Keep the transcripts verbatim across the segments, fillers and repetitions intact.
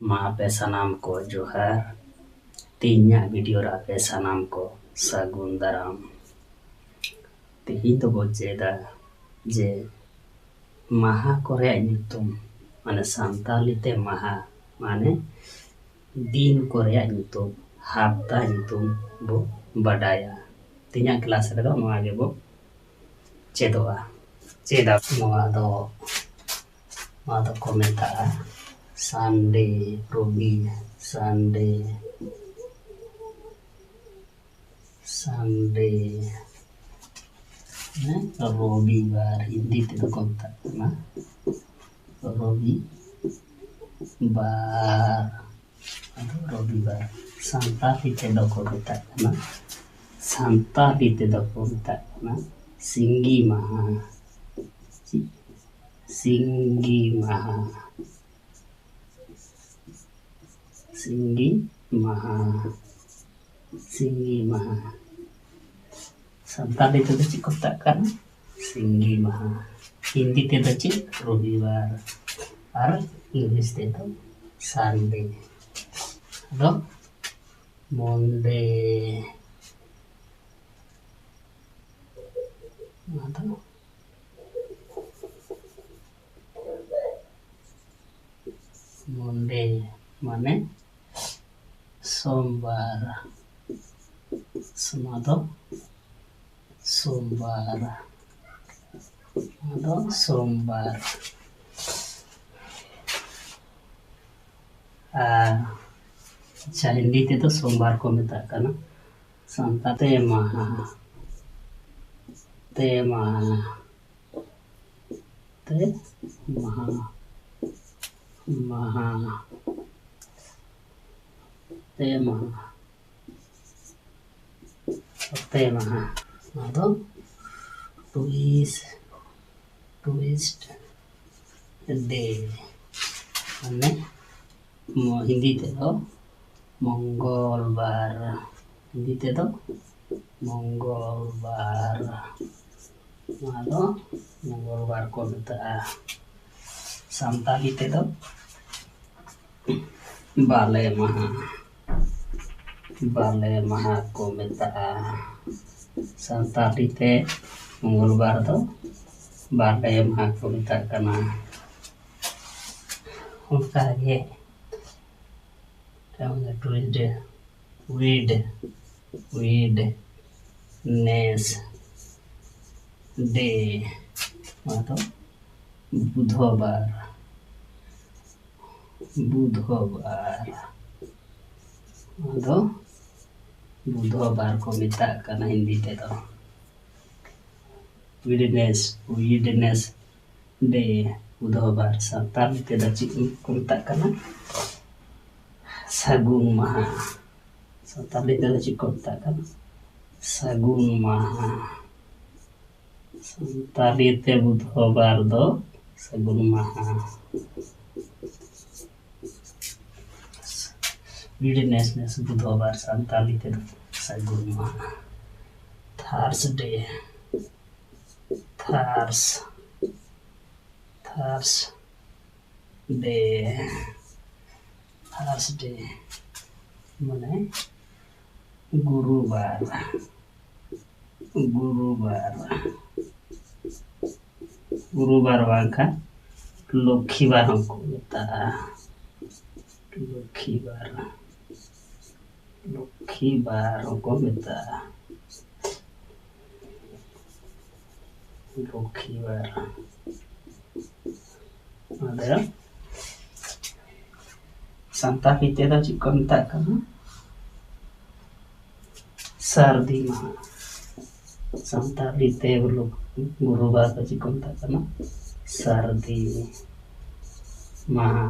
ᱢᱟ ᱟᱯᱮ ᱥᱟᱱᱟᱢ ᱠᱚ ᱡᱚᱦᱟᱨ᱾ ᱛᱮᱦᱮᱧᱟᱜ ᱵᱷᱤᱰᱤᱭᱳ ᱨᱮ ᱟᱯᱮ ᱥᱟᱱᱟᱢ ᱠᱚ ᱥᱟᱹᱜᱩᱱ ᱫᱟᱨᱟᱢ᱾ ᱛᱮᱦᱮᱧ ᱫᱚᱵᱚ ᱪᱮᱫᱟ ᱡᱮ ᱢᱟᱦᱟ ᱠᱚ ᱨᱮᱭᱟᱜ ᱧᱩᱛᱩᱢ, ᱢᱟᱱᱮ ᱥᱟᱱᱛᱟᱲᱤ ᱛᱮ ᱢᱟᱦᱟ ᱢᱟᱱᱮ ᱫᱤᱱ ᱠᱚ ᱨᱮᱭᱟᱜ ᱧᱩᱛᱩᱢ, ᱦᱟᱯᱛᱟ ᱧᱩᱛᱩᱢ ᱵᱚ ᱵᱟᱰᱟᱭᱟ᱾ ᱛᱮᱦᱮᱧᱟᱜ ᱠᱞᱟᱥ ᱨᱮᱫᱚ ᱱᱚᱣᱟ ᱜᱮᱵᱚ ᱪᱮᱫᱚᱜᱼᱟ᱾ ᱪᱮᱫᱟ ᱱᱚᱣᱟ ᱫᱚ, ᱱᱚᱣᱟ ᱫᱚᱠᱚ ᱢᱮᱛᱟᱜᱼᱟ ᱥᱟᱱᱰᱮ, ᱨᱚᱵᱤ, ᱥᱟᱱᱰᱮ, ᱥᱟᱱᱰᱮ, ᱦᱮᱸ, ᱨᱚᱵᱤᱵᱟᱨ ᱦᱤᱱᱫᱤ ᱛᱮᱫᱚ ᱠᱚ ᱢᱮᱛᱟᱜ ᱠᱟᱱᱟ ᱨᱚᱵᱤ ᱵᱟᱨ᱾ ᱟᱫᱚ ᱨᱚᱵᱤᱵᱟᱨ ᱥᱟᱱᱛᱟᱲᱤ ᱛᱮᱫᱚ ᱠᱚ ᱢᱮᱛᱟᱜ ᱠᱟᱱᱟ, ᱥᱟᱱᱛᱟᱲᱤ ᱛᱮᱫᱚ ᱠᱚ ᱢᱮᱛᱟᱜ ᱠᱟᱱᱟ ᱥᱤᱸᱜᱤ ᱢᱟᱦᱟ᱾ ᱥᱤᱸᱜᱤ ᱢᱟᱦᱟ, ᱥᱤᱸᱜᱤ ᱢᱟᱦᱟ, ᱥᱤᱸᱜᱤ ᱢᱟᱦᱟ᱾ ᱥᱟᱱᱛᱟᱲᱤ ᱛᱮᱫᱚ ᱪᱮᱫ ᱠᱚ ᱢᱮᱛᱟᱜ ᱠᱟᱱᱟ? ᱥᱤᱸᱜᱤ ᱢᱟᱦᱟ᱾ ᱦᱤᱱᱫᱤ ᱛᱮᱫᱚ ᱪᱮᱫ? ᱨᱚᱵᱤᱵᱟᱨ᱾ ᱟᱨ ᱤᱝᱞᱤᱥ ᱛᱮᱫᱚ ᱥᱟᱱᱰᱮ᱾ ᱟᱫᱚ ᱢᱚᱱᱰᱮ, ᱱᱚᱣᱟ ᱫᱚ ᱢᱚᱱᱰᱮ ᱢᱟᱱᱮ ᱥᱳᱢᱵᱟᱨ᱾ ᱱᱚᱣᱟ ᱫᱚ ᱥᱳᱢᱵᱟᱨ᱾ ᱱᱚᱣᱟ ᱫᱚ ᱥᱳᱢᱵᱟᱨ᱾ ᱟᱨ ᱟᱪᱪᱷᱟ, ᱦᱤᱱᱫᱤ ᱛᱮᱫᱚ ᱥᱳᱢᱵᱟᱨ ᱠᱚ ᱢᱮᱛᱟᱜ ᱠᱟᱱᱟ, ᱥᱟᱱᱛᱟᱲ ᱛᱮ ᱢᱟᱦᱟ, ᱛᱮ ᱢᱟᱦᱟ, ᱛᱮ ᱢᱟᱦᱟ, ᱢᱟᱦᱟ, ᱛᱮ ᱢᱟᱦᱟ, ᱛᱮ ᱢᱟᱦᱟ᱾ ᱱᱚᱣᱟ ᱫᱚ ᱴᱩᱭᱤᱥ-, ᱴᱩᱭᱤᱥᱰ ᱰᱮ, ᱢᱟᱱᱮ ᱢᱚ-, ᱦᱤᱱᱫᱤ ᱛᱮᱫᱚ ᱢᱚᱝᱜᱚᱞ ᱵᱟᱨ, ᱦᱤᱱᱫᱤ ᱛᱮᱫᱚ ᱢᱚᱝᱜᱚᱞ ᱵᱟᱨ᱾ ᱱᱚᱣᱟ ᱫᱚ ᱢᱚᱝᱜᱚᱞ ᱵᱟᱨ ᱠᱚ ᱢᱮᱛᱟᱜᱼᱟ᱾ ᱥᱟᱱᱛᱟᱲᱤ ᱛᱮᱫᱚ ᱵᱟᱞᱮ ᱢᱟᱦᱟ, ᱵᱟᱞᱮ ᱢᱟᱦᱟ ᱠᱚ ᱢᱮᱛᱟᱜᱼᱟ᱾ ᱥᱟᱱᱛᱟᱲᱤ ᱛᱮ ᱢᱚᱝᱜᱚᱞ ᱵᱟᱨ ᱫᱚ ᱵᱟᱞᱮ ᱢᱟᱦᱟ ᱠᱚ ᱢᱮᱛᱟᱜ ᱠᱟᱱᱟ᱾ ᱚᱱᱠᱟᱜᱮ ᱴᱩᱭᱤᱥᱰᱮ, ᱣᱤᱰ, ᱣᱤᱰ ᱱᱮᱥ ᱰᱮ, ᱱᱚᱣᱟ ᱫᱚ ᱵᱩᱫᱷᱚᱵᱟᱨ, ᱵᱩᱫᱷᱚᱵᱟᱨ, ᱱᱚᱣᱟ ᱫᱚ ᱵᱩᱫᱷᱚᱵᱟᱨ ᱠᱚ ᱢᱮᱛᱟᱜ ᱠᱟᱱᱟ ᱦᱤᱱᱫᱤ ᱛᱮᱫᱚ᱾ ᱣᱤᱰᱱᱮᱥ, ᱣᱤᱰᱱᱮᱥ ᱰᱮ, ᱵᱩᱫᱷᱚᱵᱟᱨ, ᱥᱟᱱᱛᱟᱲᱤ ᱛᱮᱫᱚ ᱪᱮᱫ ᱠᱚ ᱢᱮᱛᱟᱜ ᱠᱟᱱᱟ? ᱥᱟᱹᱜᱩᱱ ᱢᱟᱦᱟ᱾ ᱥᱟᱱᱛᱟᱲᱤ ᱛᱮᱫᱚ ᱪᱮᱫ ᱠᱚ ᱢᱮᱛᱟᱜ ᱠᱟᱱᱟ? ᱥᱟᱹᱜᱩᱱ ᱢᱟᱦᱟ᱾ ᱥᱟᱱᱛᱟᱲᱤ ᱛᱮ ᱵᱩᱫᱷᱚᱵᱟᱨ ᱫᱚ ᱥᱟᱹᱜᱩᱱ ᱢᱟᱦᱟ᱾ ᱵᱤᱰᱱᱮᱥᱱᱮᱥ ᱵᱩᱫᱷᱚᱵᱟᱨ, ᱥᱟᱱᱛᱟᱲᱤ ᱛᱮᱫᱚ ᱥᱟᱹᱜᱩᱱ ᱢᱟᱦᱟ᱾ ᱛᱷᱟᱨᱥᱰᱮ, ᱛᱷᱟᱨᱥ, ᱛᱷᱟᱨᱥ ᱰᱮ, ᱛᱷᱟᱨᱥᱰᱮ ᱢᱟᱱᱮ ᱜᱩᱨᱩᱵᱟᱨ, ᱜᱩᱨᱩᱵᱟᱨ, ᱜᱩᱨᱩᱵᱟᱨ ᱵᱟᱝᱠᱷᱟᱱ ᱞᱚᱠᱠᱷᱤᱵᱟᱨ ᱦᱚᱸᱠᱚ ᱢᱮᱛᱟᱜᱼᱟ᱾ ᱞᱚᱠᱠᱷᱤᱵᱟᱨ, ᱞᱚᱠᱠᱷᱤᱵᱟᱨ ᱦᱚᱸᱠᱚ ᱢᱮᱛᱟᱜᱼᱟ᱾ ᱞᱚᱠᱠᱷᱤᱵᱟᱨ᱾ ᱟᱫᱚ ᱥᱟᱱᱛᱟᱲᱤ ᱛᱮᱫᱚ ᱪᱮᱫ ᱠᱚ ᱢᱮᱛᱟᱜ ᱠᱟᱱᱟ? ᱥᱟᱹᱨᱫᱤ ᱢᱟᱦᱟ᱾ ᱥᱟᱱᱛᱟᱲᱤ ᱛᱮ ᱵᱚᱞᱚ ᱜᱩᱨᱩᱵᱟᱨ ᱫᱚ ᱪᱮᱫ ᱠᱚ ᱢᱮᱛᱟᱜ ᱠᱟᱱᱟ? ᱥᱟᱹᱨᱫᱤ ᱢᱟᱦᱟ᱾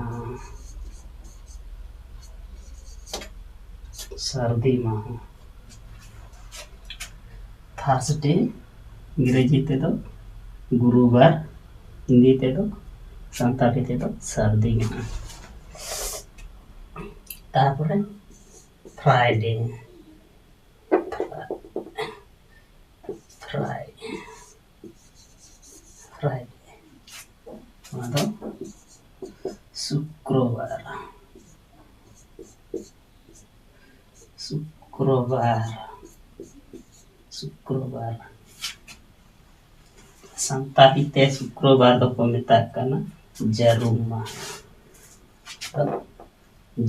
ᱥᱟᱹᱨᱫᱤ ᱢᱟᱦᱟ᱾ ᱛᱷᱟᱨᱥᱰᱮ ᱤᱝᱨᱮᱡᱤ ᱛᱮᱫᱚ ᱜᱩᱨᱩᱵᱟᱨ, ᱦᱤᱱᱫᱤ ᱛᱮᱫᱚ, ᱥᱟᱱᱛᱟᱲᱤ ᱛᱮᱫᱚ ᱥᱟᱹᱨᱫᱤ ᱢᱟᱦᱟ᱾ ᱛᱟᱨᱯᱚᱨᱮ ᱯᱷᱨᱟᱭᱰᱮ, ᱯᱷᱨᱟᱭ, ᱯᱷᱨᱟᱭᱰᱮ, ᱱᱚᱣᱟ ᱫᱚ ᱥᱩᱠᱨᱚᱵᱟᱨ᱾ ᱥᱩᱠᱨᱚᱵᱟᱨ᱾ ᱥᱩᱠᱨᱚᱵᱟᱨ᱾ ᱥᱟᱱᱛᱟᱲᱤ ᱛᱮ ᱥᱩᱠᱨᱚᱵᱟᱨ ᱫᱚᱠᱚ ᱢᱮᱛᱟᱜ ᱠᱟᱱᱟ ᱡᱟᱹᱨᱩᱢ ᱢᱟᱦᱟ᱾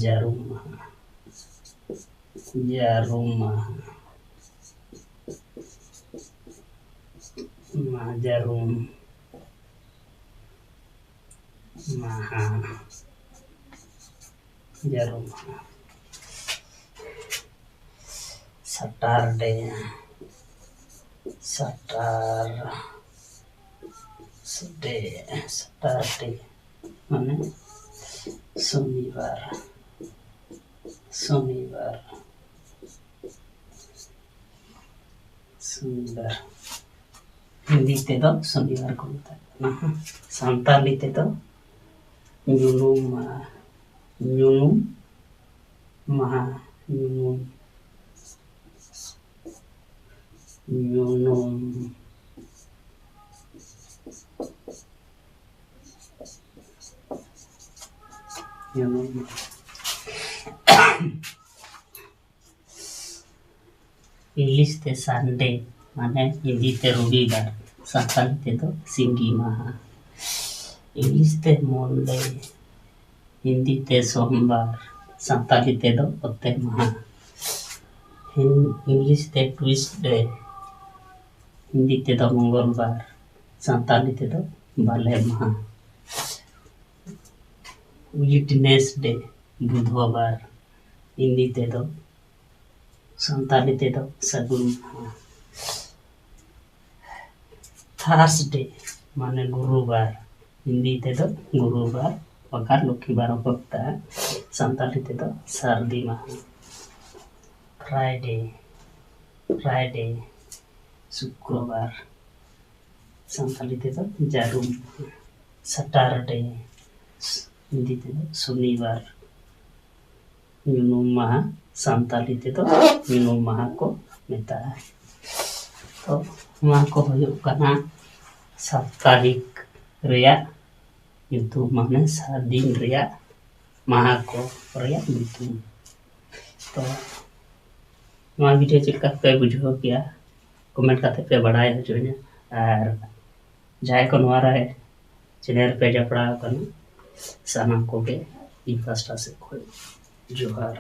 ᱡᱟᱹᱨᱩᱢ ᱢᱟᱦᱟ᱾ ᱡᱟᱹᱨᱩᱢ ᱢᱟᱦᱟ᱾ ᱢᱟ ᱡᱟᱹᱨᱩᱢ ᱢᱟᱦᱟ᱾ ᱡᱟᱹᱨᱩᱢ ᱢᱟᱦᱟ᱾ ᱥᱟᱴᱟᱨᱰᱮ᱾ Shutter Saturday. ᱥᱟᱴᱟᱨᱰᱮ ᱢᱟᱱᱮ ᱥᱚᱱᱤᱵᱟᱨ᱾ ᱥᱚᱱᱤᱵᱟᱨ᱾ ᱥᱚᱱᱤᱵᱟᱨ᱾ ᱦᱤᱱᱫᱤ ᱛᱮᱫᱚ ᱥᱚᱱᱤᱵᱟᱨ ᱠᱚ ᱢᱮᱛᱟᱜ ᱠᱟᱱᱟ᱾ ᱥᱟᱱᱛᱟᱲᱤ ᱛᱮᱫᱚ ᱧᱩᱱᱩᱢ ᱢᱟᱦᱟ᱾ ᱧᱩᱱᱩᱢ ᱢᱟᱦᱟ᱾ ᱧᱩᱱᱩᱢ᱾ ᱧᱩᱱᱩᱢ᱾ ᱧᱩᱱᱩᱢ ᱢᱟᱦᱟ᱾ ᱤᱝᱞᱤᱥ ᱛᱮ ᱥᱟᱱᱰᱮ, ᱢᱟᱱᱮ ᱦᱤᱱᱫᱤ ᱛᱮ ᱨᱚᱵᱤᱵᱟᱨ, ᱥᱟᱱᱛᱟᱲᱤ ᱛᱮᱫᱚ ᱥᱤᱸᱜᱤ ᱢᱟᱦᱟ᱾ ᱤᱝᱞᱤᱥ ᱛᱮ ᱢᱚᱱᱰᱮ, ᱦᱤᱱᱫᱤ ᱛᱮ ᱥᱳᱢᱵᱟᱨ, ᱥᱟᱱᱛᱟᱲᱤ ᱛᱮᱫᱚ ᱚᱛᱮ ᱢᱟᱦᱟ᱾ ᱦᱤᱱ-, ᱤᱝᱞᱤᱥ ᱛᱮ ᱴᱩᱭᱤᱥᱰᱮ, ᱦᱤᱱᱫᱤ ᱛᱮᱫᱚ ᱢᱚᱝᱜᱚᱞ ᱵᱟᱨ, ᱥᱟᱱᱛᱟᱲᱤ ᱛᱮᱫᱚ ᱵᱟᱞᱮ ᱢᱟᱦᱟ᱾ ᱩᱭᱤᱴᱱᱮᱥᱰᱮ, ᱵᱩᱫᱷᱵᱟᱨ, ᱦᱤᱱᱫᱤ ᱛᱮᱫᱚ, ᱥᱟᱱᱛᱟᱲᱤ ᱛᱮᱫᱚ ᱥᱟᱹᱜᱩᱱ ᱢᱟᱦᱟ᱾ ᱛᱷᱟᱨᱥᱰᱮ ᱢᱟᱱᱮ ᱜᱩᱨᱩᱵᱟᱨ, ᱦᱤᱱᱫᱤ ᱛᱮᱫᱚ ᱜᱩᱨᱩᱵᱟᱨ, ᱵᱟᱠᱷᱟᱱ ᱞᱚᱠᱠᱷᱤᱵᱟᱨ ᱦᱚᱸᱠᱚ ᱢᱮᱛᱟᱜᱼᱟ, ᱥᱟᱱᱛᱟᱲᱤ ᱛᱮᱫᱚ ᱥᱟᱹᱨᱫᱤ ᱢᱟᱦᱟ᱾ ᱯᱷᱨᱟᱭᱰᱮ, ᱯᱷᱨᱟᱭᱰᱮ, ᱥᱩᱠᱨᱚᱵᱟᱨ, ᱥᱟᱱᱛᱟᱲᱤ ᱛᱮᱫᱚ ᱡᱟᱹᱨᱩᱢ᱾ ᱥᱟᱴᱟᱨᱰᱮ, ᱦᱤᱱᱫᱤ ᱛᱮᱫᱚ ᱥᱚᱱᱤᱵᱟᱨ᱾ ᱧᱩᱱᱩᱢ ᱢᱟᱦᱟ, ᱥᱟᱱᱛᱟᱲᱤ ᱛᱮᱫᱚ ᱧᱩᱱᱩᱢ ᱢᱟᱦᱟ ᱠᱚ ᱢᱮᱛᱟᱜᱼᱟ᱾ ᱛᱚ ᱱᱚᱣᱟ ᱠᱚ ᱦᱩᱭᱩᱜ ᱠᱟᱱᱟ ᱥᱟᱯᱛᱟᱦᱤᱠ ᱨᱮᱭᱟᱜ ᱧᱩᱛᱩᱢ, ᱢᱟᱱᱮ ᱥᱟᱛ ᱫᱤᱱ ᱨᱮᱭᱟᱜ ᱢᱟᱦᱟ ᱠᱚ ᱨᱮᱭᱟᱜ ᱧᱩᱛᱩᱢ᱾ ᱛᱚ ᱱᱚᱣᱟ ᱵᱷᱤᱰᱤᱭᱳ ᱪᱮᱫ ᱞᱮᱠᱟ ᱯᱮ ᱵᱩᱡᱷᱟᱹᱣ ᱠᱮᱜᱼᱟ, ᱠᱚᱢᱮᱱᱴ ᱠᱟᱛᱮ ᱯᱮ ᱵᱟᱲᱟᱭ ᱦᱚᱪᱚᱧᱟ᱾ ᱟᱨ ᱡᱟᱦᱟᱸᱭ ᱠᱚ ᱱᱚᱣᱟ ᱨᱮ ᱪᱮᱱᱮᱞ ᱨᱮᱯᱮ ᱡᱚᱯᱲᱟᱣ ᱟᱠᱟᱱᱟ, ᱥᱟᱱᱟᱢ ᱠᱚᱜᱮ ᱤᱧ ᱯᱟᱥᱴᱟ ᱥᱮᱫ ᱠᱷᱚᱱ ᱡᱚᱦᱟᱨ᱾